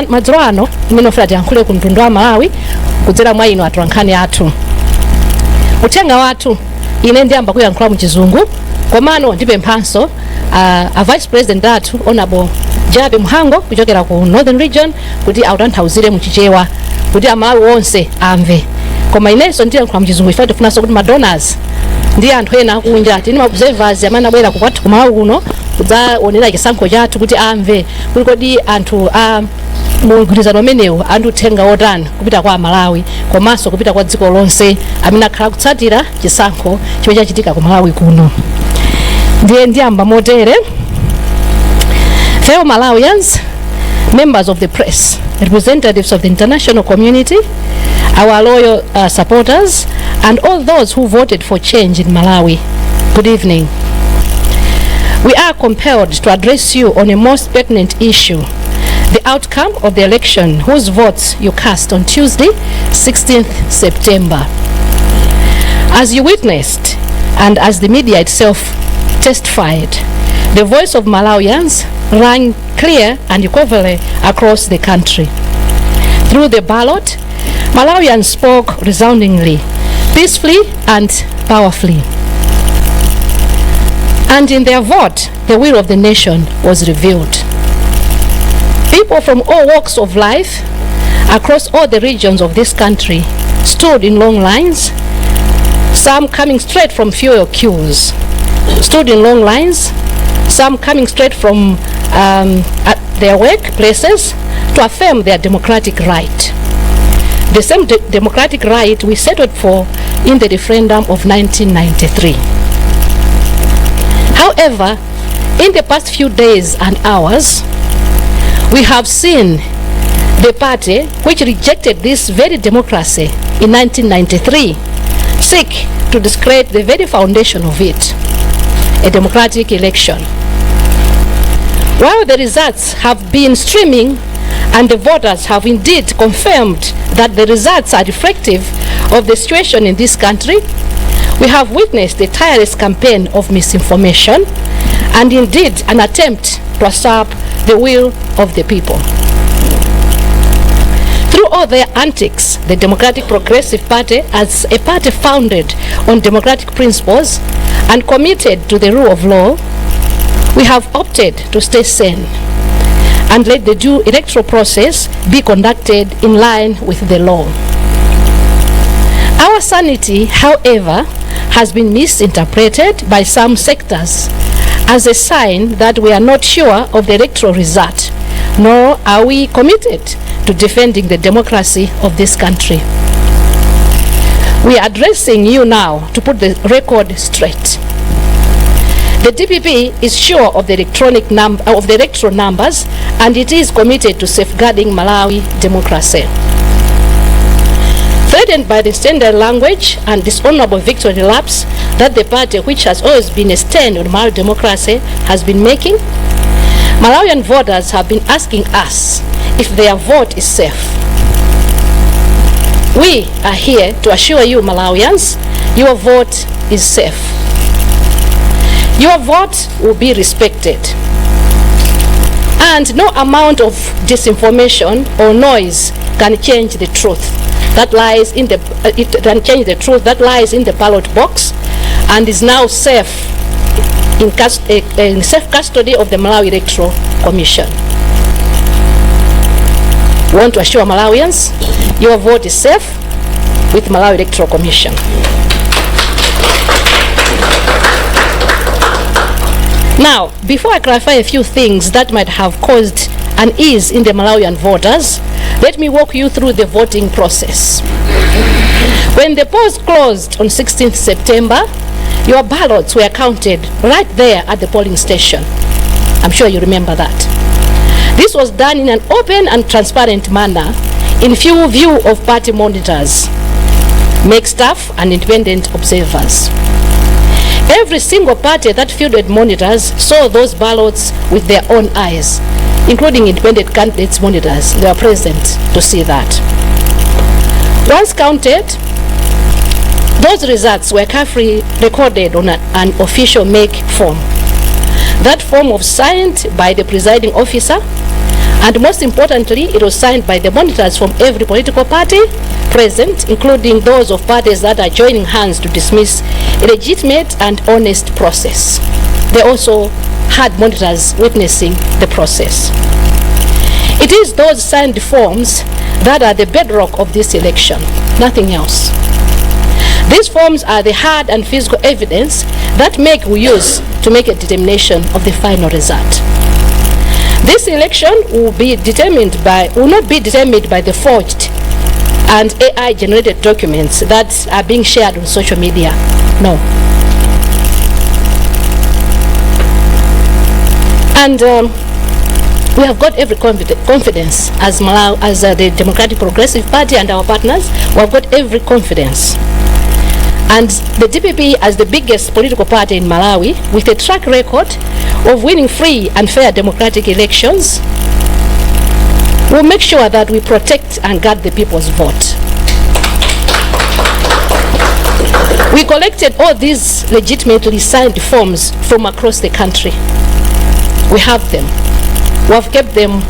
Madzulo ano imene ofuna tiyankhule ku mtundu wa Malawi kudzera mwa inu atolankhani athu. Uthenga wathu, ine ndiyamba kuyankhula mu Chizungu, komano ndipemphanso a Vice President athu, Honorable Jappie Mhango, kuchokera ku Northern Region, kuti autanthauzire mu Chichewa kuti Amalawi onse amve. Koma inenso ndiyankhula mu Chizungu ife tifunanso kuti ma donors ndi anthu ena akunja, tini ma observers amene abwera kukwathu ku Malawi kuno kudzaonera chisankho chathu, kuti amve kuti kodi anthu a mugwirizano umenewu andi uthenga wotani kupita kwa Amalawi komanso kupita kwa dziko lonse amene akhala kutsatira chisankho chimene chachitika ku Malawi kuno. Ndiye ndiyamba motere: Fellow Malawians, members of the press, representatives of the international community, our loyal supporters, and all those who voted for change in Malawi, good evening. We are compelled to address you on a most pertinent issue, the outcome of the election whose votes you cast on Tuesday, 16th September. As you witnessed, and as the media itself testified, the voice of Malawians rang clear and unequivocally across the country. Through the ballot, Malawians spoke resoundingly, peacefully and powerfully. And in their vote, the will of the nation was revealed. People from all walks of life, across all the regions of this country, stood in long lines, some coming straight from fuel queues, stood in long lines, some coming straight from at their workplaces to affirm their democratic right. The same democratic right we settled for in the referendum of 1993. However, in the past few days and hours, we have seen the party which rejected this very democracy in 1993 seek to discredit the very foundation of it, a democratic election. While the results have been streaming and the voters have indeed confirmed that the results are reflective of the situation in this country, we have witnessed a tireless campaign of misinformation and indeed an attempt to usurp the will of the people. Through all their antics, the Democratic Progressive Party, as a party founded on democratic principles and committed to the rule of law, we have opted to stay sane and let the due electoral process be conducted in line with the law. Our sanity, however, has been misinterpreted by some sectors as a sign that we are not sure of the electoral result, nor are we committed to defending the democracy of this country. We are addressing you now to put the record straight. The DPP is sure of the electoral numbers, and it is committed to safeguarding Malawi democracy. Threatened by the standard language and dishonorable victory laps that the party, which has always been a stand on Malawi democracy, has been making, Malawian voters have been asking us if their vote is safe. We are here to assure you, Malawians, your vote is safe. Your vote will be respected. And no amount of disinformation or noise can change the truth that lies in the it can change the truth that lies in the ballot box and is now safe in safe custody of the Malawi Electoral Commission. We want to assure Malawians your vote is safe with Malawi Electoral Commission. Now, before I clarify a few things that might have caused unease in the Malawian voters, let me walk you through the voting process. When the polls closed on 16th September, your ballots were counted right there at the polling station. I'm sure you remember that. This was done in an open and transparent manner in full view of party monitors, MEC staff, and independent observers. Every single party that fielded monitors saw those ballots with their own eyes, including independent candidates monitors. They were present to see that. Once counted, those results were carefully recorded on an official MEC form. That form was signed by the presiding officer And most importantly, it was signed by the monitors from every political party present, including those of parties that are joining hands to dismiss a legitimate and honest process. They also had monitors witnessing the process. It is those signed forms that are the bedrock of this election, nothing else. These forms are the hard and physical evidence that MEC will use to make a determination of the final result. This election will not be determined by the forged and AI generated documents that are being shared on social media. No. And we have got every confidence as Malawi, as the Democratic Progressive Party and our partners, we have got every confidence. And the DPP, as the biggest political party in Malawi, with a track record of winning free and fair democratic elections, will make sure that we protect and guard the people's vote. We collected all these legitimately signed forms from across the country. We have them. We have kept them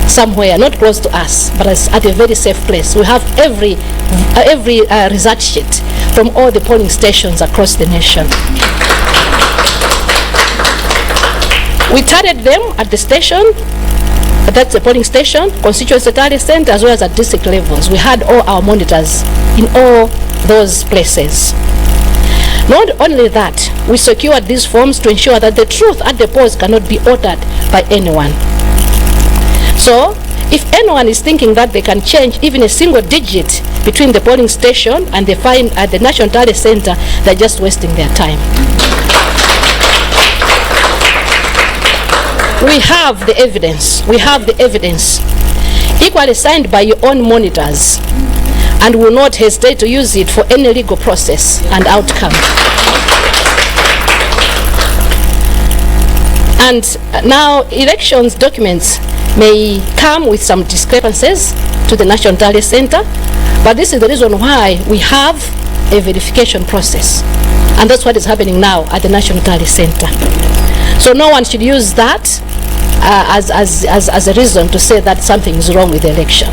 somewhere, not close to us, but at a very safe place. We have every result sheet from all the polling stations across the nation. We tallied them at the station, that's the polling station, constituency tally center, as well as at district levels. We had all our monitors in all those places. Not only that, we secured these forms to ensure that the truth at the polls cannot be altered by anyone. So, if anyone is thinking that they can change even a single digit between the polling station and the fine at the National Tally Center, they're just wasting their time. We have the evidence. We have the evidence. Equally signed by your own monitors, and will not hesitate to use it for any legal process and outcome. And now, elections documents may come with some discrepancies to the National Tally Center, but this is the reason why we have a verification process. And that's what is happening now at the National Tally Center. So no one should use that as a reason to say that something is wrong with the election.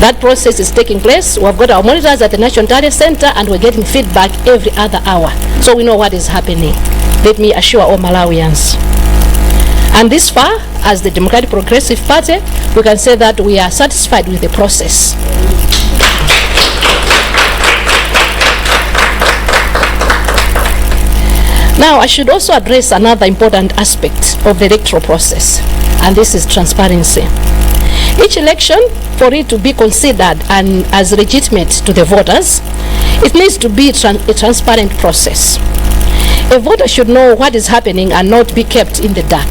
That process is taking place. We've got our monitors at the National Tally Center, and we're getting feedback every other hour. So we know what is happening. Let me assure all Malawians. And this far, as the Democratic Progressive Party, we can say that we are satisfied with the process. Now, I should also address another important aspect of the electoral process, and this is transparency. Each election, for it to be considered and as legitimate to the voters, it needs to be a transparent process. A voter should know what is happening and not be kept in the dark.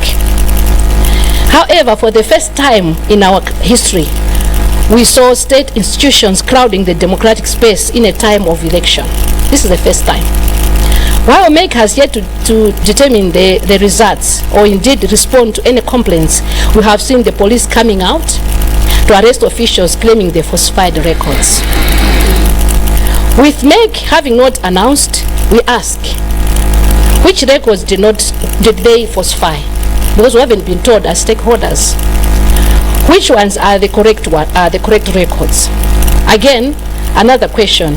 However, for the first time in our history, we saw state institutions crowding the democratic space in a time of election. This is the first time. While MEC has yet to determine the results or indeed respond to any complaints, we have seen the police coming out to arrest officials claiming they falsified records. With MEC having not announced, we ask, which records did they falsify? Because we haven't been told as stakeholders. Which ones are the correct one, are the correct records? Again, another question.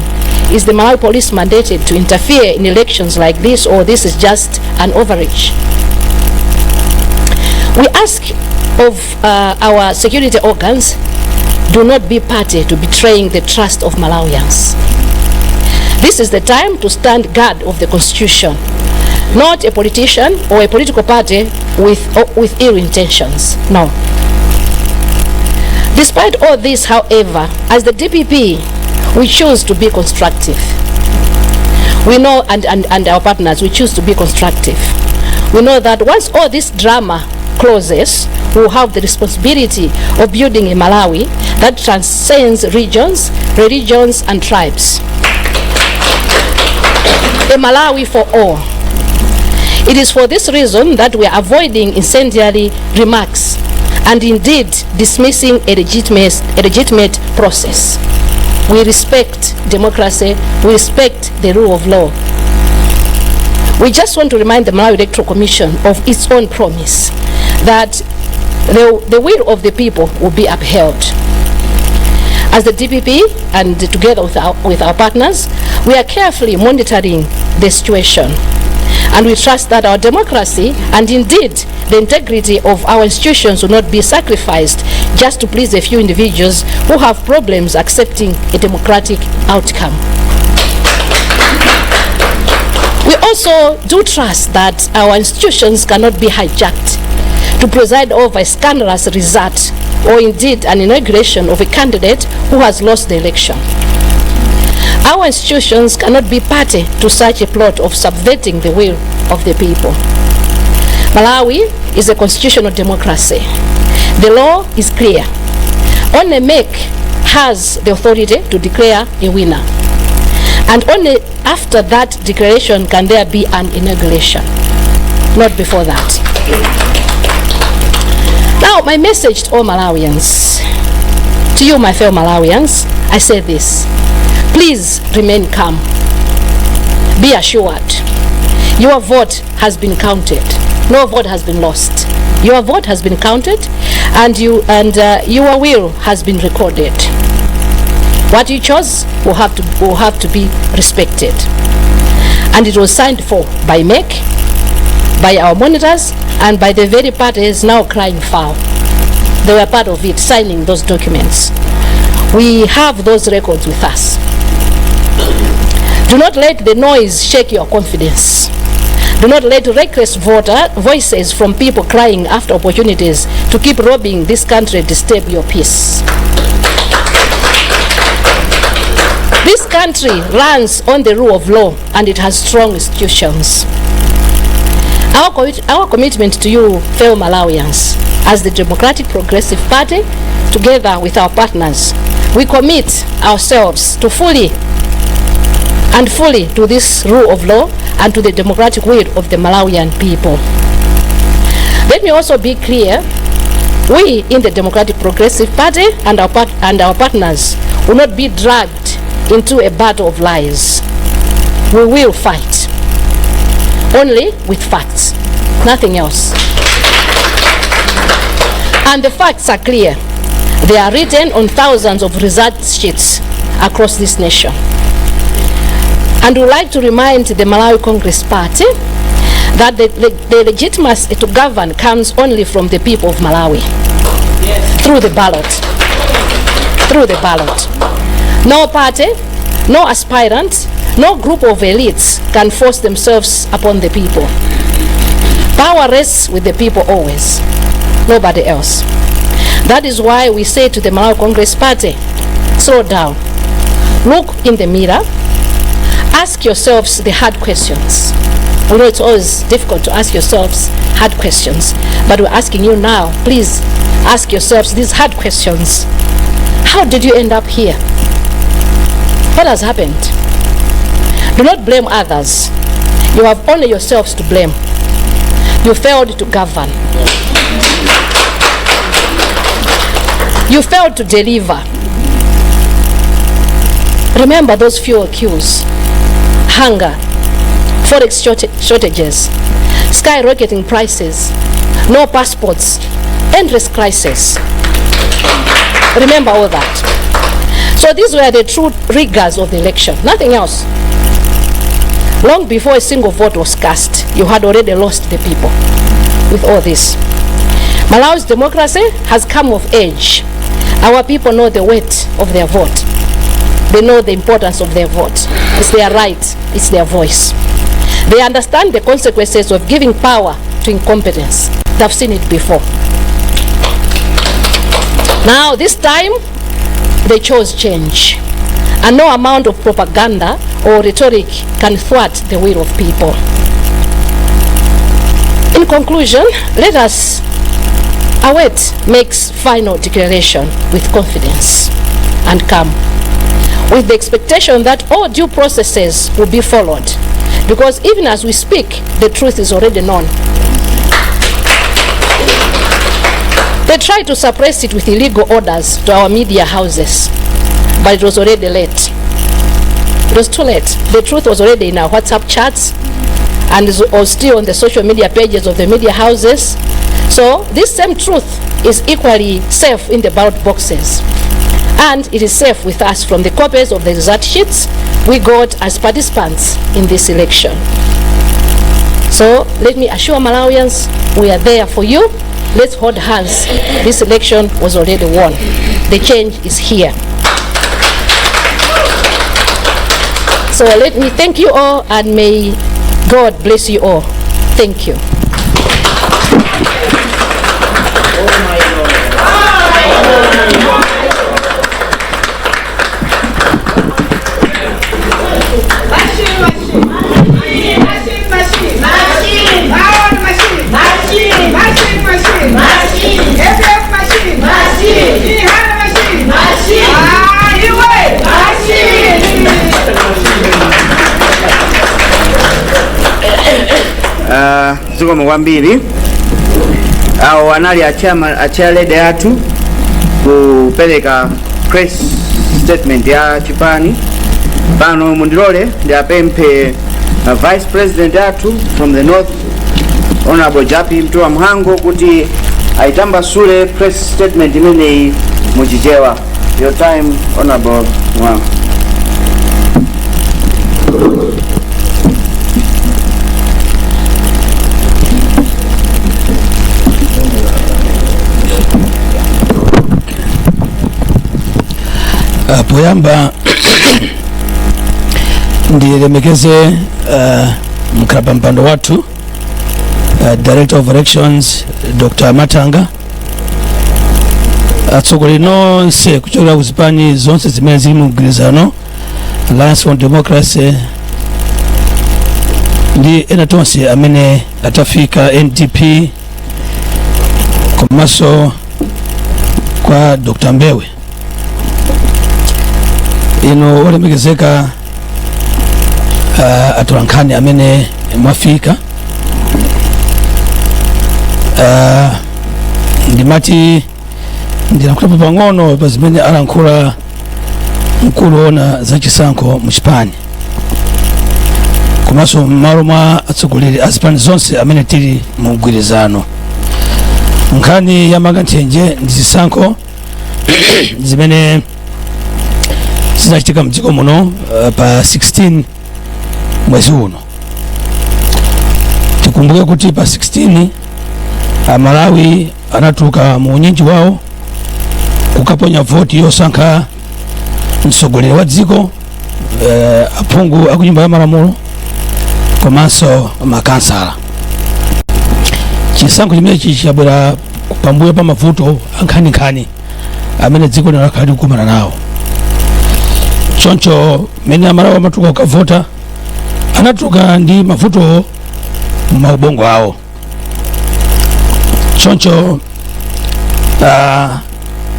Is the Malawi police mandated to interfere in elections like this, or this is just an overreach? We ask of our security organs, do not be party to betraying the trust of Malawians. This is the time to stand guard of the constitution, not a politician or a political party with ill intentions. No. Despite all this, however, as the DPP, we choose to be constructive. We know, and our partners, we choose to be constructive. We know that once all this drama closes, we will have the responsibility of building a Malawi that transcends regions, religions, and tribes. A Malawi for all. It is for this reason that we are avoiding incendiary remarks and indeed dismissing a legitimate process. We respect democracy, we respect the rule of law. We just want to remind the Malawi Electoral Commission of its own promise that The will of the people will be upheld. As the DPP and together with our partners, we are carefully monitoring the situation. And we trust that our democracy and indeed the integrity of our institutions will not be sacrificed just to please a few individuals who have problems accepting a democratic outcome. We also do trust that our institutions cannot be hijacked to preside over a scandalous result or indeed an inauguration of a candidate who has lost the election. Our institutions cannot be party to such a plot of subverting the will of the people. Malawi is a constitutional democracy. The law is clear. Only MEC has the authority to declare a winner. And only after that declaration can there be an inauguration. Not before that. Now, my message to all Malawians, to you, my fellow Malawians, I say this. Please remain calm. Be assured. Your vote has been counted. No vote has been lost. Your vote has been counted and your will has been recorded. What you chose will have to be respected. And it was signed for by MEC, by our monitors, and by the very parties now crying foul. They were part of it, signing those documents. We have those records with us. Do not let the noise shake your confidence. Do not let reckless voter voices from people crying after opportunities to keep robbing this country disturb your peace. This country runs on the rule of law and it has strong institutions. Our commitment to you, fellow Malawians, as the Democratic Progressive Party, together with our partners, we commit ourselves to fully and fully to this rule of law and to the democratic will of the Malawian people. Let me also be clear, we in the Democratic Progressive Party and our partners will not be dragged into a battle of lies. We will fight, only with facts, nothing else. And the facts are clear. They are written on thousands of result sheets across this nation. And we would like to remind the Malawi Congress Party that the legitimacy to govern comes only from the people of Malawi. Through the ballot. Through the ballot. No party, no aspirant, no group of elites can force themselves upon the people. Power rests with the people always, nobody else. That is why we say to the Malawi Congress Party, slow down, look in the mirror, ask yourselves the hard questions. We know it's always difficult to ask yourselves hard questions, but we're asking you now, please ask yourselves these hard questions. How did you end up here? What has happened? Do not blame others. You have only yourselves to blame. You failed to govern. You failed to deliver. Remember those fuel queues, hunger, forex shortages, skyrocketing prices, no passports, endless crisis. Remember all that. So these were the true rigors of the election, nothing else. Long before a single vote was cast, you had already lost the people with all this. Malawi's democracy has come of age. Our people know the weight of their vote. They know the importance of their vote. It's their right, it's their voice. They understand the consequences of giving power to incompetence. They've seen it before. Now, this time, they chose change. And no amount of propaganda or rhetoric can thwart the will of people. In conclusion, let us await MEC's final declaration with confidence and calm, with the expectation that all due processes will be followed, because even as we speak, the truth is already known. They tried to suppress it with illegal orders to our media houses, but it was already late. It was too late. The truth was already in our WhatsApp chats and is was still on the social media pages of the media houses. So this same truth is equally safe in the ballot boxes. And it is safe with us from the copies of the result sheets we got as participants in this election. So let me assure Malawians, we are there for you. Let's hold hands. This election was already won. The change is here. So let me thank you all, and may God bless you all. Thank you. Zikomo kwambiri. Awo anali a chairlady athu kupereka press statement ya chipani. Pano mundilole ndiapemphe vice president athu from the north, Honorable Jappie Mtuwa Mhango, kuti aitambasule press statement imeneyi muchichewa. Your time, Honorable Mhango. Poyamba ndilemekeze mkhala mpando wathu, Director of Elections Dr. Matanga, atsogoleri nonse kuchokera ku zipani zonse zimene zili mu mgwirizano Alliance for Democracy ndi ena tonse amene atafika, NDP, komanso kwa Dr. Mbewe, ino olemekezeka atolankhani amene mwafika. Ndimati ndilankhulapo pang'ono pa zimene alankhula mkulu woona zachisankho mu chipani, komanso m'malo mwa atsogoleri a zipani zonse amene tili mu mgwirizano. Nkhani ya makanthenje ndi zisankho zimene zinachitika mdziko muno pa 16 mwezi uno. Tikumbuke kuti pa 16 Amalawi anatuluka mu unyinji wawo kukaponya voti yosankha mtsogoleri wa dziko, aphungu aku nyumba ya malamulo komanso makansala. Chisankho chimenechi chabwera pambuyo pa mavuto ankhaninkhani amene dziko lino lakhala likukumana nawo. Choncho mmene Amalawi amatuluka kukavota, anatuluka ndi mavuto maubongo awo. Choncho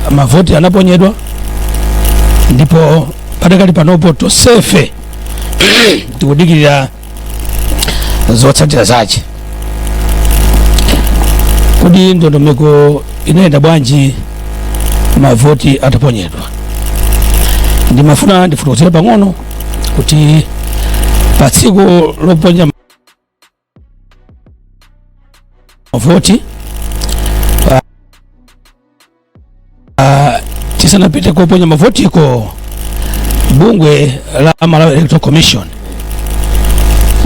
mavoti anaponyedwa, ndipo padakali panopo tonsefe tikudikirira zotsatira zache. Kodi ndondomeko inayenda bwanji mavoti ataponyedwa? Ndimafuna ndifotokozere pang'ono kuti pa tsiku loponya mavoti, tisanapite kuponya mavotiko, bungwe la Malawi Electoral Commission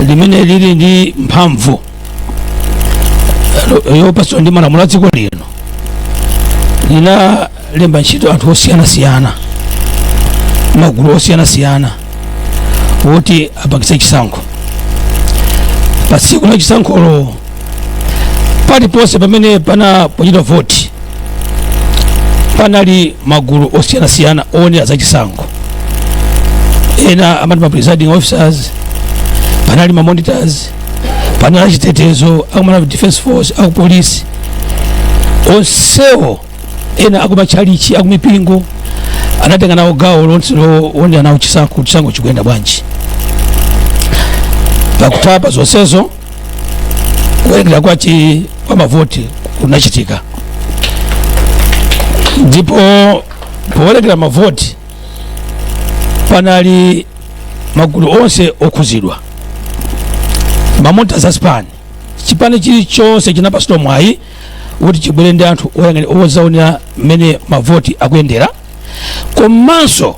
limene lili ndi mphamvu yopatsidwa ndi malamulo a dziko lino linalemba ntchito anthu osiyanasiyana, magulu osiyanasiyana woti apangitse chisankho. Pa tsiku la chisankholo, paliponse pamene panaponyedwa voti panali magulu osiyanasiyana oonera za chisankho. Ena amati ma presiding officers, panali ma monitors, panali achitetezo aku Malawi Defense Force, aku polisi, onsewo, ena akumatchalichi, akumipingo, anatenga nawo gawo lonse loonera nawo chisankho, chisankho chikuyenda bwanji. Pakutha zonsezo, kuwerengera kwachi kwa mavoti kunachitika, ndipo powerengera mavoti panali magulu onse okhuzidwa. Ma monitors a zipani, chipani chilichonse chinapatsidwa mwayi Kuti chibwere ndi anthu oyang'anira ozaonera mmene mavoti akuyendera, komanso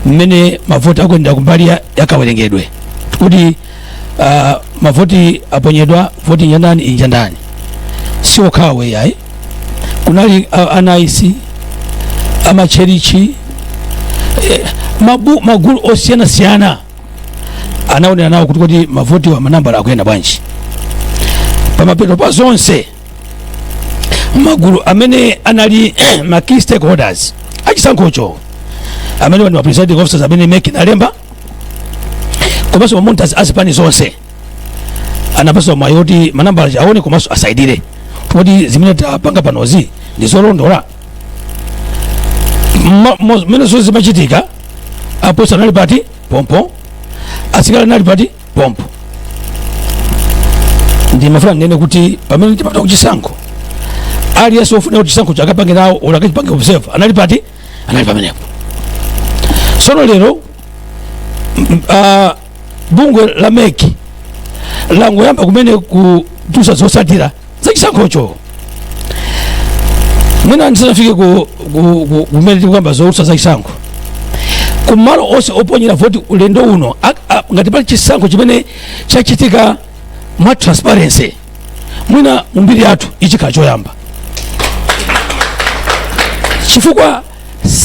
mmene mavoti akuyendera kumbali yakawerengedwe, kuti mavoti aponyedwa, voti njandani, injandani. Si okhawo yayi, kunali a NICE, amatcherichi, magulu osiyanasiyana anaonera nawo kuti mavoti wa manambala akuyenda bwanji. Pamapeto pa zonse, magulu amene anali ma key stakeholders achisankhocho, amene ndi ma presiding officers amene MEC inalemba, komanso ma monitors azipani zonse, anapasa mwayi oti manambala aone komanso asaidire kuti zimene tapanga panozi ndi zolondola. Mmene zonse zimachitika, apolisi anali pati pompo, asikali anali pati pompo. Ndimafuna ndinene kuti pamene timapita kuchisankho, aliyense wofuna kuti chisankho chakapange nawo olo akachipange observe anali pati, anali pamenepo. Tsono lero bungwe la MEC langoyamba kumene kutulutsa zotsatira zachisankhocho. Mwina ndisanafike kumene tikukamba zotulutsa zachisankho, kumalo onse oponyera voti ulendo uno, ngati pali chisankho chimene chachitika mwa transparency mwina mumbiri yathu, ichikhala choyamba, chifukwa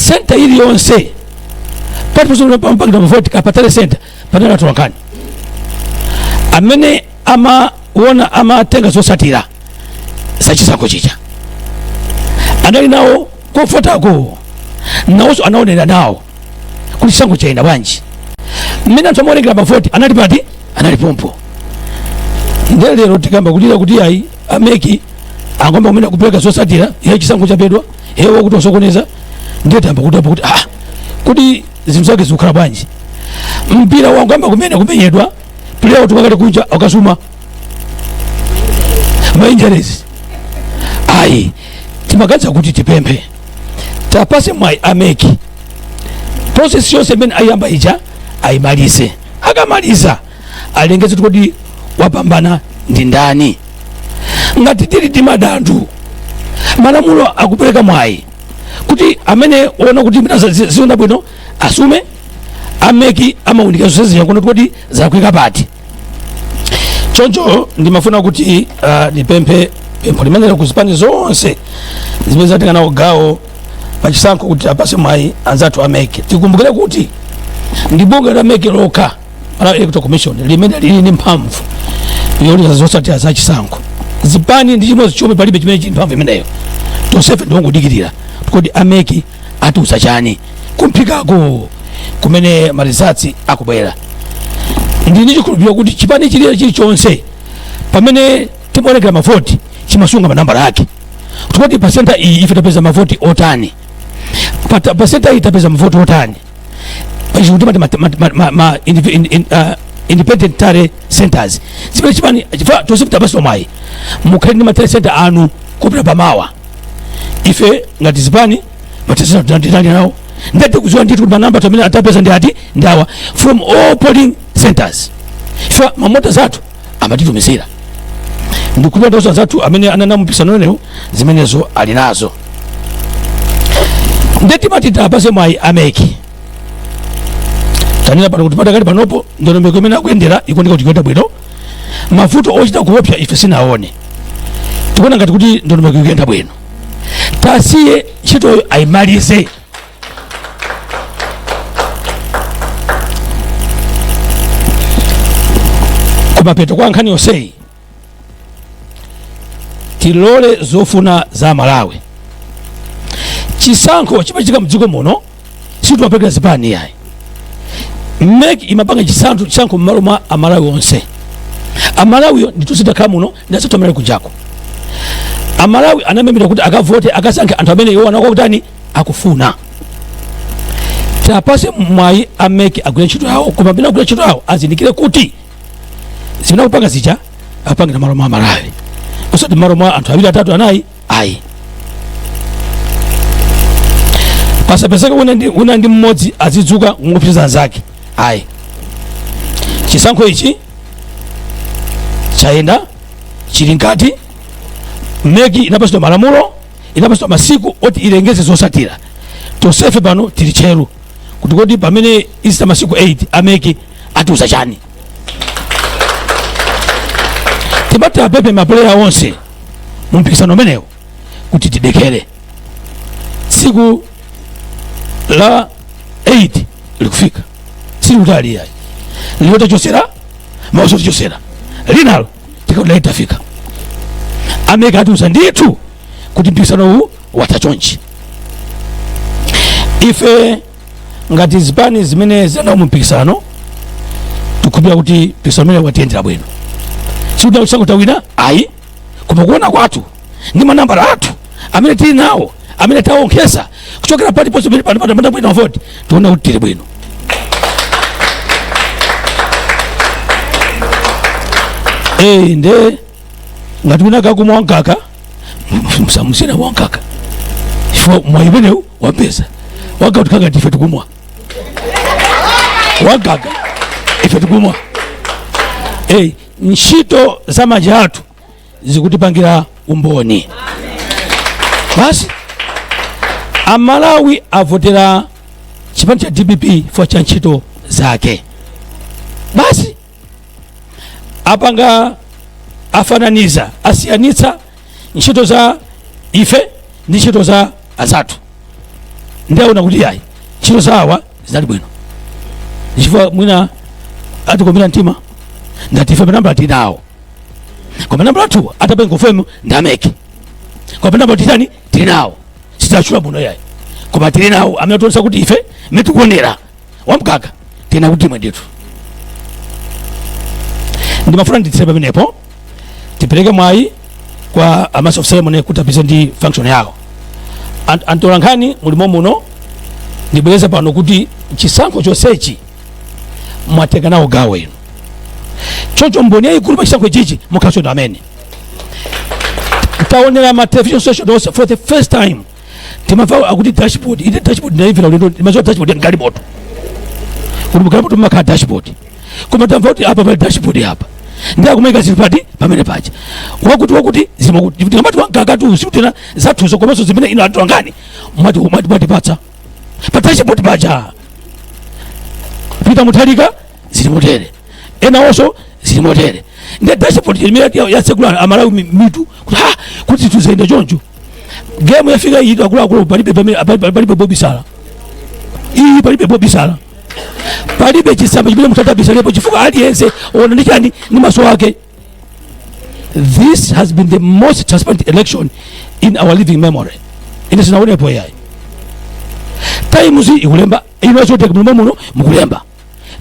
center iliyonse pamapangidwa mavoti, pa tally center panali atolankhani amene amaona, amatenga zotsatira zachisankho chija, anali nawo kofotako, nawonso anaonera nawo kuti chisankho chayenda bwanji. Mmene anthu amaonekera mavoti anali pati, anali pompo. Ndiye lero tikamba kulira kuti ayi, a MEC angomba kumene kupereka zotsatira, iye chisankho chapedwa, iye wakuti wasokoneza, ndiye tamba kuti apo kuti kuti zinthu zake zikukhala bwanji. Mpira wangamba kumene kumenyedwa, player kuti wakati kunja akasuma ma injuries. Ayi, timaganiza kuti tipemphe tapase mwayi a MEC, process yonse imene ayamba ija ayimalize. Akamaliza alengeze kuti wapambana ndi ndani. Ngati tili timadandu, malamulo akupereka mwayi kuti amene ona kuti ziona bwino asume. A MEC amawunika zonse zija kuti zakwika pati. Choncho ndimafuna kuti ndipemphe pempho limenelo kuzipani zonse zimene zatenga nawo gawo pachisankho, kuti apase mwayi anzathu a MEC. Tikumbukire kuti ndi bungwe la MEC lokha, Malawi Electoral Commission, limene lili ndi mphamvu yolira zotsatira za chisankho. Zipani ndi chimodzi chomwe palibe chimene chili mphamvu imeneyo. Tonsefe ndiwongodikirira kuti a MEC atiuza chani kumphikako kumene ma results akubwera. Ndi ndi chikhulupiriro kuti chipani chiliye chilichonse pamene timaonekera mavoti chimasunga manambala ake, kuti pa center iyi ife tapeza mavoti otani, pa center iyi tapeza mavoti otani. Pachikuti ma independent tally centers zimene chipani chifukwa tonse tapaswa mwayi, mukhale ndi ma tally center anu kupita pamawa. Ife ngati zipani ma tally center titali nawo, ndati kuziwa ndithu kuti manamba amene atapeza ndi ati ndawa from all polling centers. Ife ma monitor zathu amatitumizira, ndikupita zathu amene anana mpikisano umenewu zimenezo ali nazo. Ndeti tapase mwayi a MEC. Tanena pano kuti patakali panopo ndondomeko imene akuyendera ikuoneka kuti ikuyenda bwino. Mavuto ochita kuopsa ife sinaone, tikuona ngati kuti ndondomeko ikuyenda bwino. Tasiye ntchitoyo ayimalize. Kumapeto kwa nkhani yonseyi, tilole zofuna za Malawi. Chisankho chimachitika mdziko muno sitimapekera zipani yayi. MEC imapanga chisankho m'malo mwa Amalawi onse. Amalawiyo nditonse takhala muno ndi asathu amene kunjako. Amalawi anamemedwa kuti akavote, akasankhe anthu amene iwo anakutani akufuna. Tapase mwayi a MEC agwire ntchito yawo, koma pamene agwire ntchito yawo azindikire kuti zimene akupanga zija apangira malo mwa Amalawi, osati malo mwa anthu awiri, atatu, anayi ayi. Pasapezeke wina ndi mmodzi azidzuka kungopseza anzake ayi. Chisankho ichi chayenda, chili nkati. MEC inapatsidwa malamulo, inapatsidwa masiku oti ilengeze zosatira. Tonsefe pano tili tcheru kuti kodi pamene izita masiku 8 a MEC atiuza chani. Timati apemphe ma player onse mu mpikisano umenewo kuti tidekhere, tsiku la 8 likufika, silikutali yayi. Lero tachosera mauso, tichosera linalo, tikakuti tafika, a MEC atiuza ndithu kuti mpikisano uwu watha chonchi. Ife ngati zipani zimene zinawo mu mpikisano tikukhulupirira kuti mpikisano umene watiyendera bwino. Sikuti chisankho tawina ayi, koma kuona kwathu ndi manambala athu amene tili nawo, amene taonkhesa kuchokera paliponse pamene pano pano bwino voti, tiona kuti tili bwino. Nde ngati wina kakumwa wankaka, msamusina wankaka, chifukwa mwayi umenewu wapeza wankaka. Tikangati ife tikumwa wankaka, ife tikumwa. Ntchito za manja athu zikutipangira umboni. Basi, Amalawi avotera chipani cha DPP chifukwa cha ntchito zake. Basi, apanga afananiza, asiyanitsa ntchito za ife ndi ntchito za azathu, ndi aona kuti ayi, ntchito za awa zinali bwino, chifukwa mwina atikomera mtima ngati ife manambala tili nawo, koma nambala athu atapenga confirm ndi a MEC. Koma nambala titani, tili nawo, sitachula muno yayi, koma tili nawo amene tionesa kuti ife mmene tikuonera wamkaka tena kuti timwe ndithu. Ndimafuna nditsire pamenepo, tipereke mwayi kwa a master of ceremony kuti apite ndi function yawo. Antolankhani mulimo muno, ndibwereze pano kuti chisankho chonsechi mwatenga nawo gawo inu, choncho mboni yayikulu pa chisankho ichichi mukhaso amene taonera ma television station onse. For the first time timamva akuti dashboard. Ine dashboard ndaimvera ulendo, ndimadziwa dashboard ya galimoto, kuti mugalimoto mumakhala dashboard, koma tamva kuti apa pali dashboard apa, ndi akumaika zinthu pati pamene paja, wakuti wakuti zimakuti tikamati wankakatu sikutina zathuzo, komanso zimene ino atolankhani mwati mwati mwatipatsa pa dashboard paja. Peter Mutharika zili motere, ena onso zili motere, ndi dashboard imene yatsekula Amalawi mitu kuti ha, kuti zinthu ziyende choncho. Game yafika iyi, akuluakulu, palibe pamene palibe bobisala iyi, palibe bobisala, palibe chisamba chimene munthu atabisalepo, chifukwa aliyense ona ndi chani, ndi maso ake. This has been the most transparent election in our living memory. Ine sinaonepo yayi. Times ikulemba, ino achoteka muno muno mukulemba,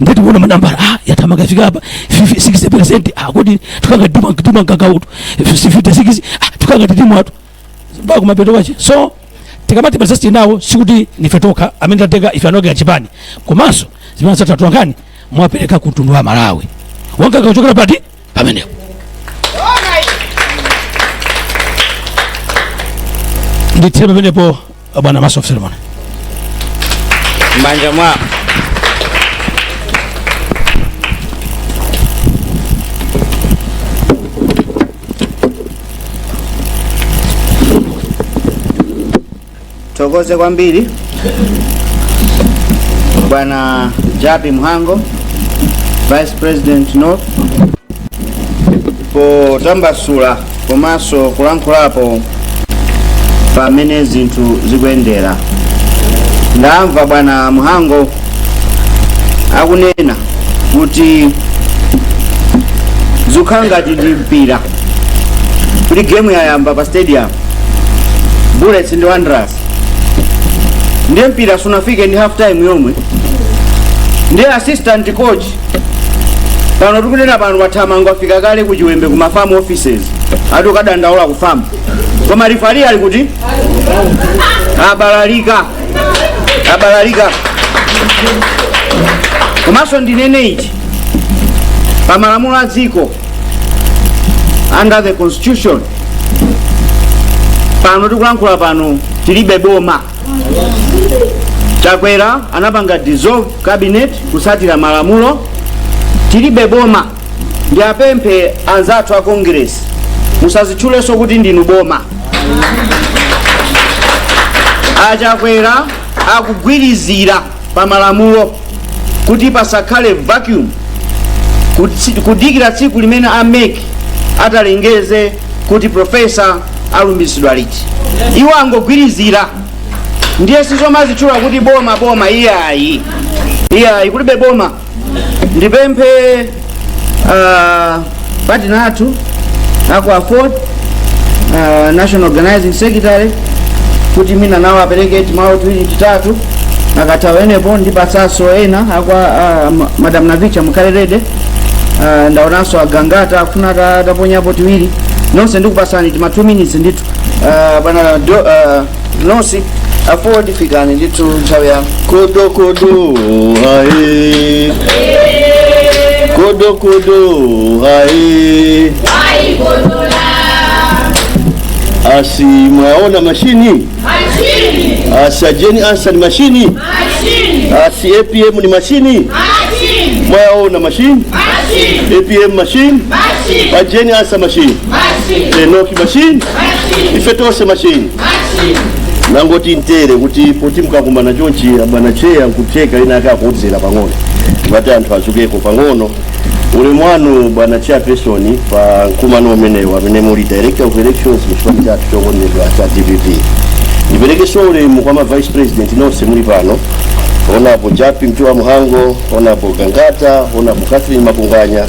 ndeti kuona manambala, ah, yathamanga ifika apa 60%. Ah, kodi tukanga duma duma nkakautu 56, ah, tukanga tidimu atu mpaka kumapeto kwache. So tikamati pasasi nawo, sikuti nife tokha amene tatenga, ife anoke chipani, komanso zimene zatatuangani mwapereka ku mtundu wa Malawi wankaka kuchokera pati pamenepo. Ndithire pamenepo, bwana master of ceremony. M'manja mwa thokoze kwambiri bwana Jappie Mhango, Vice President North, potambasula komanso kulankhulapo pamene zinthu zikuyendera. Ndamva bwana Mhango akunena kuti zikukhala ngati ndi mpira, kuti game yayamba pa stadium, Bullets ndi Wanderers, ndiye mpira sunafike ndi half time yomwe, ndiye assistant coach pano tikunena pano wathamanga, wafika kale ku Chiwembe ku ma FAM offices, ati ukadandaula ku FAM, koma referee ali kuti abalalika, abalalika. Komanso ndinene ichi, pa malamulo a dziko, under the constitution, pano tikulankhula pano tilibe boma. Chakwera anapanga dissolve cabinet kusatira malamulo. Tilibe boma. Ndi apemphe anzathu a Congress, Musazitchulenso kuti ndinu boma. Achakwera akugwirizira pa malamulo kuti pasakhale vacuum, kudikira tsiku limene a MEC atalengeze kuti professor alumbiritsidwa liti. Iwo angogwirizira. Ndiye sizomazitchula kuti boma, boma, iyayi, iyayi, kulibe boma. Ndipemphe partner athu aku AFORD, national organizing secretary, kuti mina nawo apereke timawu tiwiri titatu. Akatha wenepo, ndipatsanso ena akwa Madam Navicha, mukhale ready. Ndaonanso agangata akufuna ataponyapo tiwiri. Nonse ndikupasani tima 2 minutes ndithu. Bwana Nosi AFORD, fikani ndithu, nthawi yanu. Kodo kodo hae, kodo kodo hae. Asi mwaona mashini, asi ajeni ansa ni mashini, asi APM ni mashini. Mwaona mashini, APM mashini, ajeni ansa mashini, enoki mashini, ife tose mashini. Nangoti ntere kuti poti mkakumana chonchi, bwana chair, nkutheka ina akakuudzera pang'ono ngati anthu azukeko pang'ono. Ulemu wanu, bwana chairperson, pa mkumano umenewu amene muli director of elections muchipani chathu chokondedwa cha DPP. Ndiperekenso ulemu kwa ma vice president nonse muli pano, Honorable Japi Mtuwa Muhango, Honorable Gangata, Honorable Catherine Makunganya.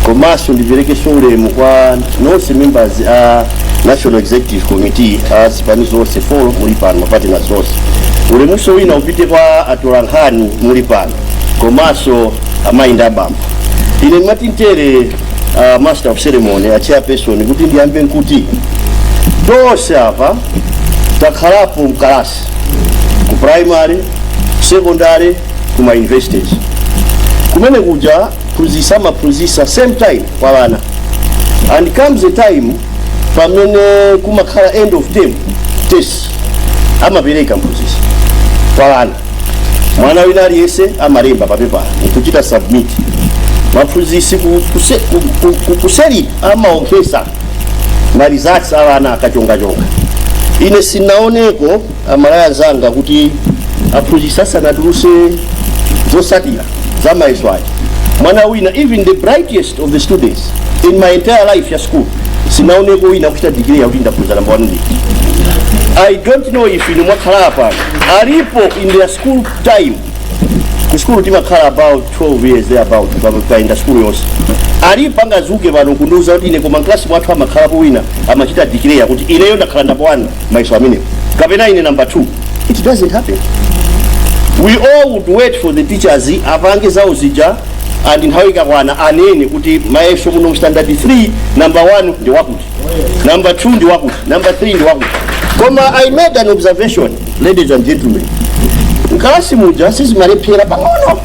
Komanso ndiperekenso ulemu kwa nonse members a National Executive Committee a zipani zonse four muli pano, ma partners zonse. Ulemunso wina upite kwa atolankhani muli pano, komanso amayi ndi abambo. Ine ndimati ntere, master of ceremony, a chairperson, kuti ndiyambe nkuti tonse apa takhalapo mkalasi, ku primary, secondary, kuma universities. Kumene kuja phunzisa amaphunzisa same time kwa vana, and comes a time pamene kumakhala end of term test, amapereka mphunzisi kwa vana. Mwana wina aliyense amalemba papepala nkuchita submit. Maphunzisi kuseri amaonkhesa ma results a vana akachongachonga. Ine sinaoneko, amalaya zanga, kuti aphunzisi asanatuluse zosatira za mayeso aja, mwana wina, even the brightest of the students, in my entire life ya school sinaoneko wina kuchita declare yakuti ndaphunzira number one ndi. I don't know if inu mwakhala pano alipo in their school time. Ku school timakhala about 12 years thereabout, paenda school yonse. Alipo angazuke pano kundiuza kuti ine koma mklasi mwathu amakhalapo wina amachita declare kuti ineyo ndakhala number one mayeso amenewo, kapena ine number two? It doesn't happen. We all would wait for the teachers apange zawo zija, and nthawi ikakwana anene kuti mayeso muno standard 3, number 1 ndi wakuti, number 2 ndi wakuti, number 3 ndi wakuti. Koma I made an observation, ladies and gentlemen. Mkalasi muja sizimalephera pang'ono,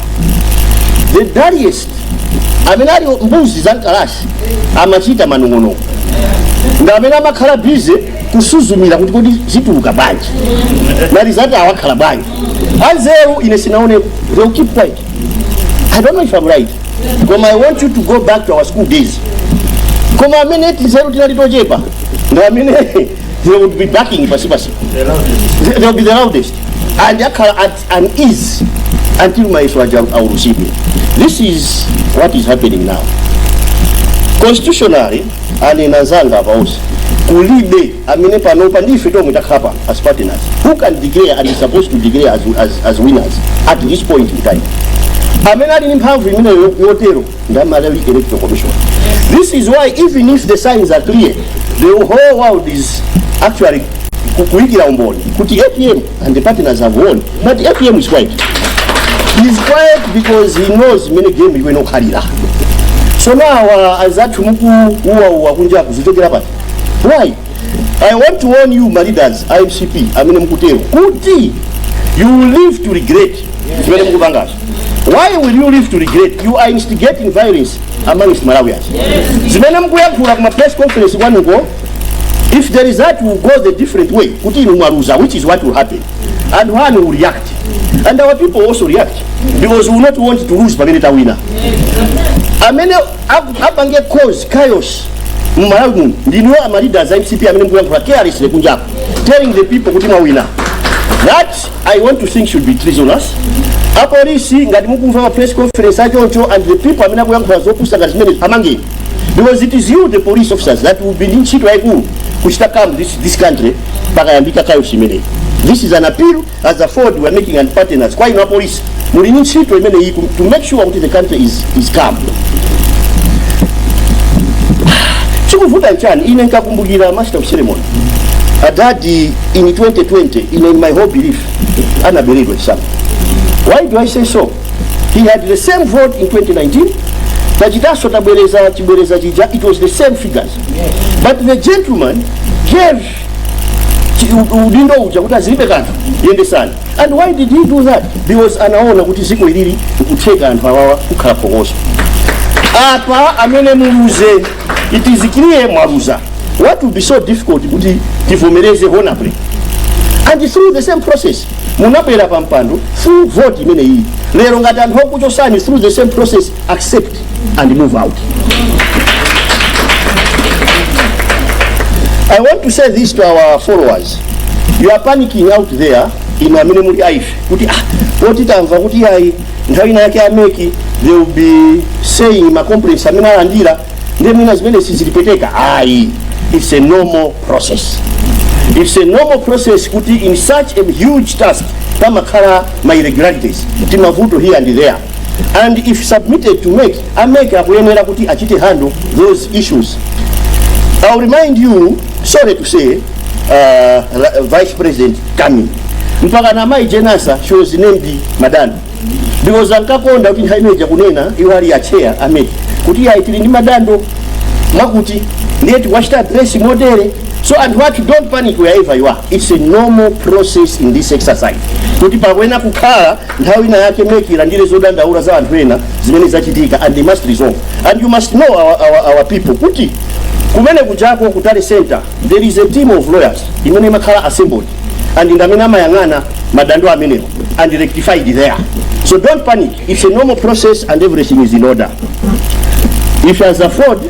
the dullest, amene ali mbuzi za mkalasi, amachita manong'onong'o, ndi amene amakhala busy kusuzumira kuti kodi zituluka bwanji, ma result awakhala bwanji. Anzeru ine sinaone, they will keep quiet. I don't know if I'm right, koma I want you to go back to our school days. Koma amene tinzeru tinali tochepa ndi amene they would be backing pasi pasi, they will be the loudest and akhala at an ease until mayeso aja aulusidwe. This is what is happening now. Constitutionally, anena anzanga apa onse, kulibe amene panopa ndife tomwe takhala pano as partners who can declare and is supposed to declare as winners at this point in time. Amene ali ndi mphamvu imeneyo yotero ndi Malawi Electoral Commission. This is why, even if the signs are clear, the whole world is actually kuyikira umboni kuti APM and the partners have won, but APM is quiet. He's quiet because he knows mene game iwe nokhalira. So now, azathu mukuuwauwa kunjaku zichokera pati? Why? I want to warn you, my leaders, IMCP, amene mukutero, kuti you will live to regret zimene mukupangazo. Why will you live to regret? You are instigating violence amongst Malawians. Zimene mukuyankhula kuma press conference kwanuko, if the result will go the different way, kuti inu mwaluza, which is what will happen, and one will react, and our people also react, because we will not want to lose pamene tawina. Amene apange cause chaos. Mmalawi muno ndinuyo ama leaders a MCP amene mukuyankhula carelessly kunjapo, telling the people kuti mwawina. That, I want to think, should be treasonous. Apolisi, ngati mukumva ma press conference achoncho and the people amene akuyankhula zopusa ngati zimene, amangeni, because it is you, the police officers, that will be ndi ntchito yayikulu kuchita calm this country pakayambika chaos imeneyi. This is an appeal as AFORD we are making and partners kwa inu apolisi. Muli ndi ntchito imeneyi to make sure kuti the country is calm. Chikuvuta nchani? Ine nkakumbukira, master of ceremony, adadi in 2020, in my whole belief, anaberedwa chisankho. Why do I say so? He had the same vote in 2019. Tachitanso tabwereza chibwereza chija, it was the same figures, but the gentleman gave udindo uja kuti azilibe kanthu, yendesani. And why did he do that? Because anaona kuti ziko ilili nkutheka anthu awawa kukhala phokoso. Apa amene muluze, it is clear mwaluza. What will be so difficult kuti tivomereze honorably? And through the same process munabwera pa mpando, through vote imene iyi. Lero ngati anthu okuchosani through the same process, accept and move out. I want to say this to our followers. You are panicking out there, inu amene muli aife, kuti ah, poti tamva kuti ayi, nthawi ina yake a MEC they will be saying ma complaints amene alandira, ndiye mwina zimene sizilipeteka. Ayi, it's a normal process. It's a normal process kuti in such a huge task pamakhala ma irregularities, timavuto here and there, and if submitted to MEC, a MEC akuyenera kuti achite handle those issues. I'll remind you, sorry to say, Vice President coming. Mpaka na mai Jane Ansah, she was named Madando. Because ankakonda kuti nthawi imeneja kunena iwo ali a chair a MEC kuti ayi, tili ndi madando mwakuti, ndiye tiwachita address motere. So anthu athu, don't panic wherever you are. It's a normal process in this exercise kuti pakuena kukhala nthawi ina yake MEC ilandire zodandaula za anthu ena zimene zachitika, and they must resolve. And you must know our people kuti kumene kujako ku tally center there is a team of lawyers imene imakhala assembled, and ndamene amayang'ana madando amenewo and rectified there. So don't panic, it's a normal process and everything is in order. If as AFORD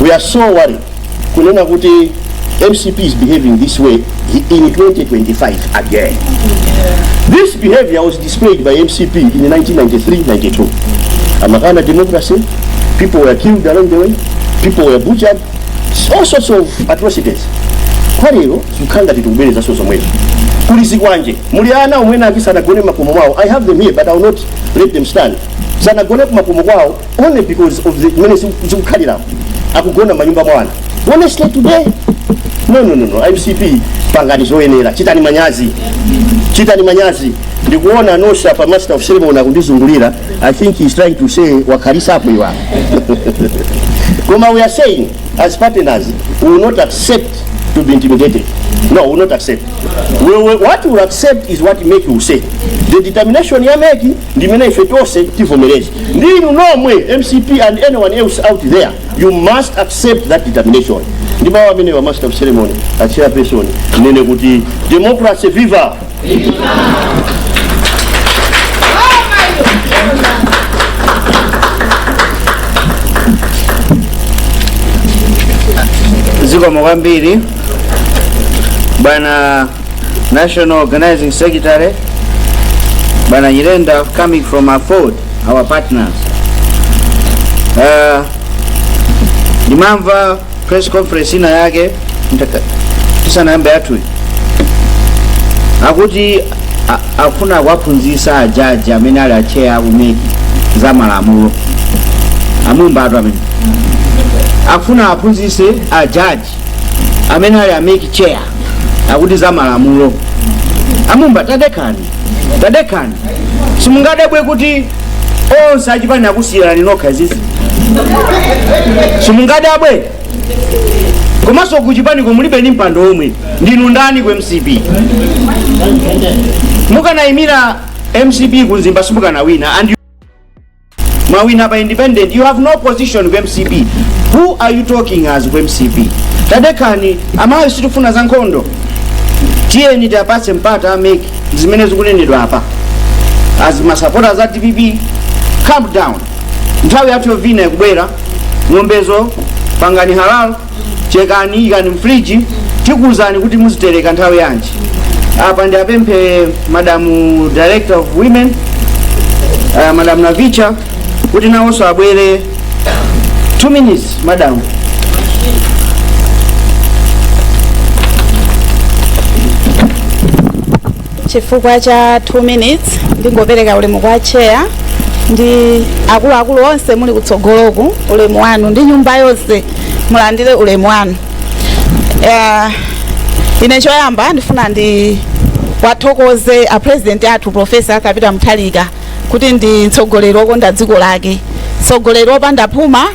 we are so worried kunena kuti MCP is behaving this way in 2025 again. This behavior was displayed by MCP in 1993-92. Amakana democracy, people were killed along the way, people were butchered, all sorts of atrocities. Kwa lero zikukhala ngati tikubwerezanso zomwezo. Kuli zikwanje, muli ana omwe ake sanagone makomo mwawo. I have them here, but I will not let them stand. Sanagone kumakomo kwawo only because of the mmene zikukhaliramo, akugona manyumba mwana. Honestly, today, no, no, no, no. MCP, pangani zoyenera, chitani manyazi, chitani manyazi. Ndikuona nosha pa master of ceremony akundizungulira. I think he's trying to say wakhalisapo iwa. Koma we are saying as partners, we will not accept to be intimidated. No, we will not accept. What we will accept is what MEC will say. The determination ya MEC ndimene ife tonse tivomereze. Ndinu nomwe MCP and anyone else out there, you must accept that determination. Ndi mawu amene wa master of ceremony, a chairperson, nene kuti democracy viva! Zikomo kwambiri, bwana National Organizing Secretary, bwana Nyirenda, coming from AFORD, our partners. Ndimamva press conference ina yake tisanayambe yathuyi, akuti akufuna kuwaphunzitsa ajaji amene ali a chair aku MEC za malamulo. Amumba atu amene akufuna aphunzitse ajaji amene ali a MEC chair akuti za malamulo. Amumba, tadekani, tadekani. Simungadabwe kuti onse achipani akusiyirani nokha izizi, simungadabwe. Komanso kuchipaniko mulibe ni mpando omwe. Ndinu ndani ku MCP? Mukanayimira MCP kunzimba simukanawina, and you mwawina pa independent. You have no position ku MCP. Who are you talking as ku MCP? Tadekani amayi, sitifuna za nkhondo. Tiyeni tiapatse mpata a MEC zimene zikunenedwa apa. As masupporters a DPP, calm down. Nthawi yathu yovina ikubwera. Ng'ombezo Pangani halal, chekani, ikani mfriji, tikuwuzani kuti muzitereka nthawi yanji. Apa ndi apemphe Madam Director of Women, Madam Navicha, kuti nawonso abwere. 2 minutes, madam. Chifukwa cha 2 minutes, ndingopereka ulemu kwa chair ndi akuluakulu onse muli kutsogoloku. Ulemu wanu, ndi nyumba yonse mulandire ulemu wanu. Ine choyamba ndifuna ndi wathokoze a President athu, Professor Arthur Peter Mutharika, kuti ndi mtsogoleri wokonda dziko lake, mtsogoleri wopanda phuma,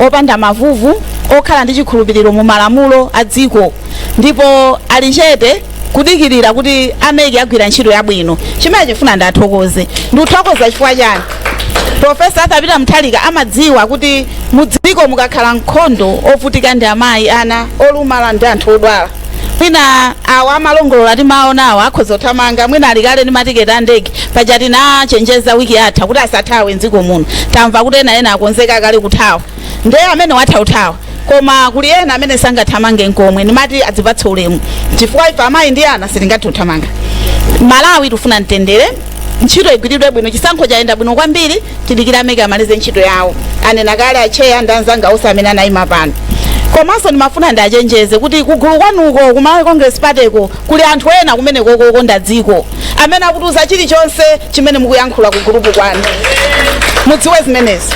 opanda mavuvu, okhala ndi chikhulupiriro mu malamulo a dziko, ndipo ali chete kudikirira kuti a MEC agwira ntchito yabwino. Chimene chifuna ndathokoze, ndikuthokoza chifukwa chani? Professor Arthur Peter Mutharika amadziwa kuti mudziko mukakhala nkhondo, ovutika ndi amayi, ana olumala ndi anthu odwala. Mwina awa amalongolola timaona awa akhoza kuthamanga, mwina alikale ndi matiketi a ndege. Paja tinachenjeza wiki yatha kuti asathawe mdziko muno. Tamva kuti ena ena akonzeka kale kuthawa, ndiye amene watha kuthawa, koma kuli ena amene sangathamange nkomwe. Ndimati adzipatse ulemu, chifukwa ife amayi ndi ana sitingathe kuthamanga. Malawi tifuna mtendere, ntchito igwiridwe bwino. Chisankho chayenda bwino kwambiri. Tidikira a MEC amalize ntchito yawo. Anena kale a chair ndi anzanga onse amene anayima pano. Komanso ndimafuna ndachenjeze kuti kugulu kwanuko, ku Malawi Congress Party ko, kuli anthu ena kumene kokonda dziko amene akutiuza chilichonse chimene mukuyankhula ku gulupu kwanu. Mudziwe zimenezi.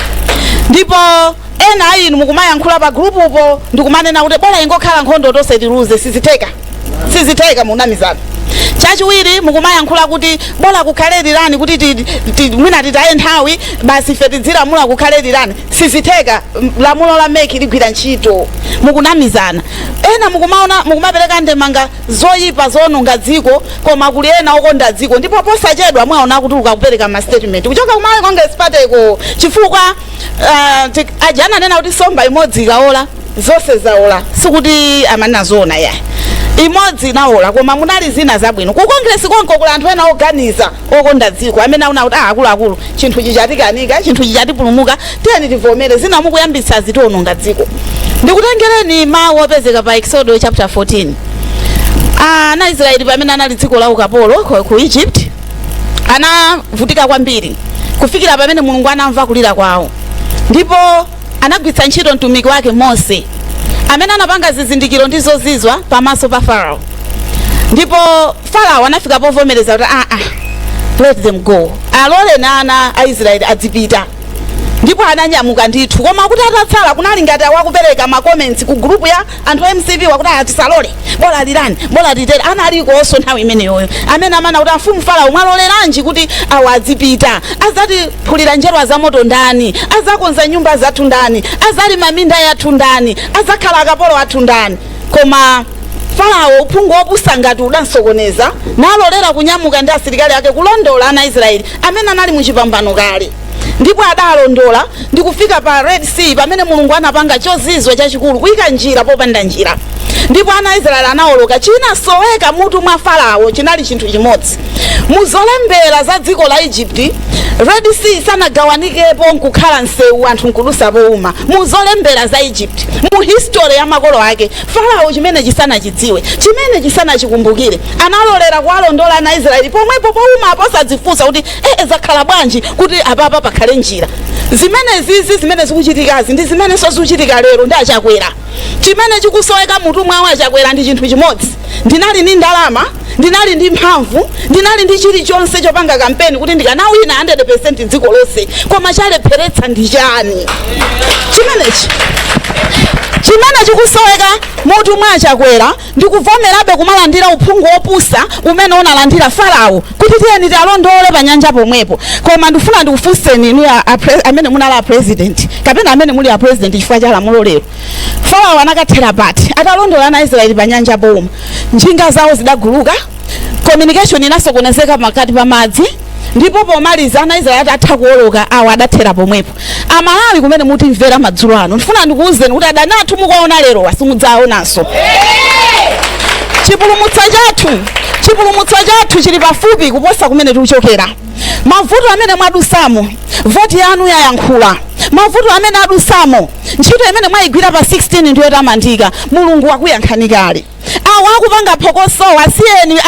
Ndipo ena a inu mukumayankhula pa gulupupo ndikumanena kuti bola ingokhala nkhondo, tonse tiluze. Sizitheka, sizitheka, munamizana. Chachiwiri, mukumayankhula kuti bola kukhale rerun, kuti mwina titaye nthawi basi, ife tidzilamula, kukhale rerun. Sizitheka. Lamulo la MEC ligwira ntchito. Mukunamizana. Ena mukumaona mukumapereka ndemanga zoyipa zoononga dziko, koma kuli ena okonda dziko, ndipo posachedwa mwaona kutuluka kupereka ma statement kuchoka ku Malawi Congress Party ko, chifukwa aja ananena kuti somba imodzi ikaola zonse zaola, sikuti amanena zoona yayi. Imodzi inaola, koma munali zina zabwino. Ku Congress konko kuli anthu ena oganiza, okonda dziko, amene aona kuti, ah, akuluakulu, chinthu chichatikanika, chinthu chichatipulumuka, tiyeni tivomere. Zina mukuyambitsa zitiononga dziko. Ndikutengereni mawu opezeka pa Exodo chapter 14. Ana Israeli pamene anali dziko la ukapolo ku Egypt anavutika kwambiri, kufikira pamene Mulungu anamva kulira kwawo ndipo anagwiritsa ntchito mtumiki wake Mose, amene anapanga zizindikiro ndi zozizwa pamaso pa Farao, ndipo Farao anafika povomereza kuti, "Ah, ah, let them go, alole ana a Israeli adzipita." Ndipo ananyamuka ndithu, koma kuti atatsala kunali ngati awakupereka ma comments ku group ya anthu a MCP wakuti atisalole, bola rerun, bola titere. Analikonso nthawi imeneyoyo amene amana kuti, "Amfumu Farao, mwaloleranji kuti awa adzipita? Azatiphulira njerwa za moto ndani? Azakonza nyumba zathu ndani? Azalima minda yathu ndani? Azakhala akapolo athu ndani?" Koma Farao, uphungu wopusa ngati udansokoneza, nalolera kunyamuka ndi asilikali ake kulondola ana Israeli amene anali muchipambano kale. Ndipo adalondola ndi kufika pa Red Sea, pamene Mulungu anapanga chozizwa chachikulu, kuyika njira popanda njira, ndipo ana Israeli anawoloka. Chinasoweka mutu mwa Farao chinali chinthu chimodzi. Muzolembera za dziko la Egypt, Red Sea sanagawanikepo nkukhala msewu, anthu nkudusa powuma. Muzolembera za Egypt, mu history ya makolo ake, Farao chimene chisanachidziwe, chimene chisanachikumbukire. Analolera kuwalondola ana Israeli pomwepo powuma, posadzifunsa kuti ee, zakhala bwanji kuti apapa pakhale njira? Zimene zizi zimene zikuchitikazi ndi zimenenso zikuchitika lero ndi Achakwera. Chimene chikusoweka mutu mwawo Achakwera ndi chinthu chimodzi: ndinali ndi ndalama, ndinali ndi mphamvu, ndinali ndi chilichonse chopanga kampeni kuti ndikanawina 100% dziko lonse, koma chalepheretsa ndi chani? Chimenechi chimene chikusoweka mutu mwa Achakwera, ndikuvomerabe kumalandira uphungu wopusa umene unalandira Farao kuti tiyeni tialondole pa nyanja pomwepo. Koma ndifuna ndikufunseni inu amene munali a President kapena amene muli a President chifukwa cha lamulo lero, Farao anakathera pati atalondola ana Israeli pa nyanja powuma? Njinga zawo zidaguluka, communication inasokonezeka pakati pa madzi, ndipo pomaliza ana Israeli atatha kuwoloka, awo adathera pomwepo. Amalawi kumene mutimvera madzulo ano, ndifuna ndikuwuzeni kuti adani athu mukuwaona lero simudzaonanso. Chipulumutso chathu, chipulumutso chathu chili pafupi kuposa kumene tikuchokera. Mavuto amene mwadusamo, voti yanu yayankhula. Mavuto amene adusamo, ntchito imene mwayigwira pa 16 ndiyotamandika. Mulungu wakuyankhani kale. Awo akupanga phokosowa, asiyeni.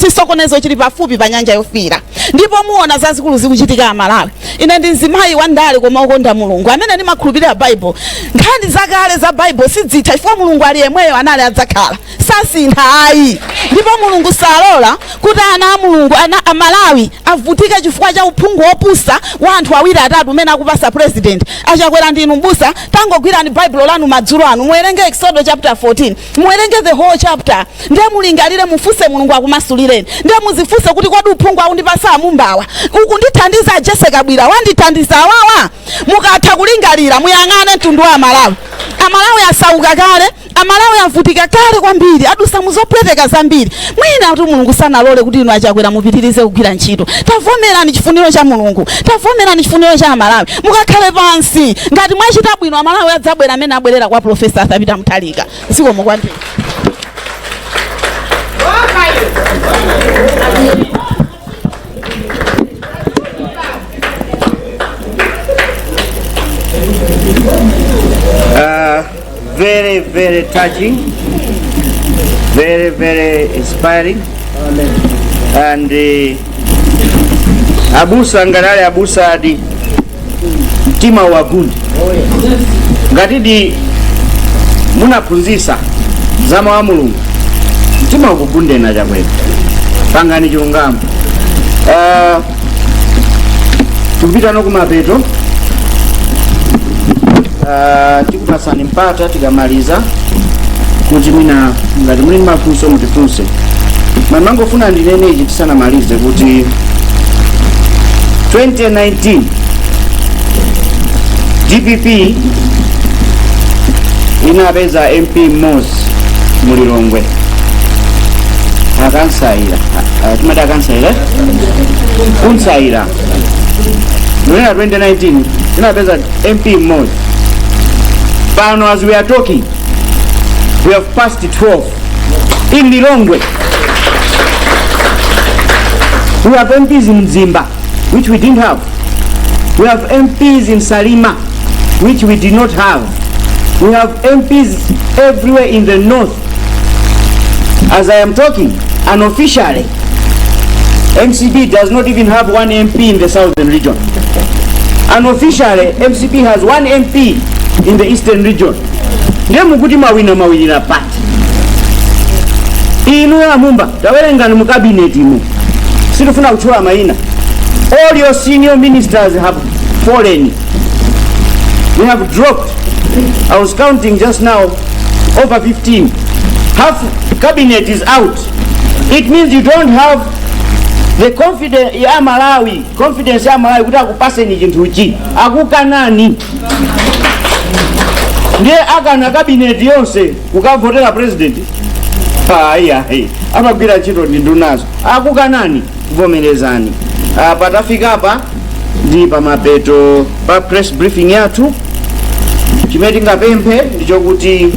Chisokonezo chili pafupi pa Nyanja Yofiira, ndipo muona zazikulu zikuchitika. Amalawi, ine ndi mzimayi wa ndale koma ukonda Mulungu, amene ndimakhulupirira Bible. Nkhani zakale za Bible sidzitha, chifukwa Mulungu ali yemweyo, anali, adzakhala, sasintha ayi. Ndipo Mulungu salola kuti ana a Mulungu, ana Amalawi, avutike chifukwa cha uphungu wopusa wa anthu awiri atatu umene akupasa President Achakwera. Ndinu mbusa, tangogwirani Baibulo lanu madzulo anu, muwerenge Exodo chapter 14, muwerenge the whole chapter, ndiye mulingalire, mufunse Mulungu akumasulireni. Ndiye muzifunse kuti, kodi uphungu akundipasa amumbawa ukundithandiza? Jessie Kabwila wandithandiza awawa? Mukatha kulingalira, muyang'ane mtundu wa Amalawi. Amalawi asauka kale, Amalawi avutika kale kwambiri, adusa muzopweteka zambiri. Mwina kuti Mulungu sanalole kuti inu Achakwera mupitirize kugwira ntchito. Tavomerani chifuniro cha Mulungu, tavomerani chifuniro cha Amalawi, mukakhale pansi. Ngati mwachita bwino, Amalawi adzabwera amene abwerera kwa Professor Arthur Peter Mutharika. Zikomo kwambiri. Very, very touching, very, very inspiring. And abusa, ngalale abusa adi mtima wagundi, ngatidi munaphunzisa za mawu a Mulungu, mtima ukugundena. Chakwera, pangani chilungamo. Tikupita no kumapeto. Tikupasani mpata tikamaliza kuti mwina ngati muli ndi mafunso mutifunse. Mamangofuna ndinene ichi tisanamalize, kuti 2019 DPP inapeza MP mmodzi Mulilongwe, akansaira, timati akansaira, kunsaira munena. 2019 inapeza MP mmodzi. Pano, as we are talking, we have passed 12 in Lilongwe. We have MPs in Mzimba, which we didn't have. We have MPs in Salima, which we did not have. We have MPs everywhere in the north. As I am talking, unofficially, MCP does not even have one MP in the southern region. Unofficially, MCP has one MP in the eastern region. Ndiye mukuti mawina, mawinira pati? Inu amumba, tawerengani mu cabinet imo, sitifuna kutchula mayina. All your senior ministers have fallen, they have dropped. I was counting just now, over 15. Half cabinet is out. It means you don't have the confidence ya Malawi, confidence ya Malawi kuti akupaseni chinthuchi. Akukanani. Ndiye akana cabinet yonse kukavotera president? Ayi, ayi, amagwira ntchito ndi ndunazo. Akukanani, vomerezani. Patafika apa ndi pamapeto pa press briefing yathu. Chimene tingapemphe ndichokuti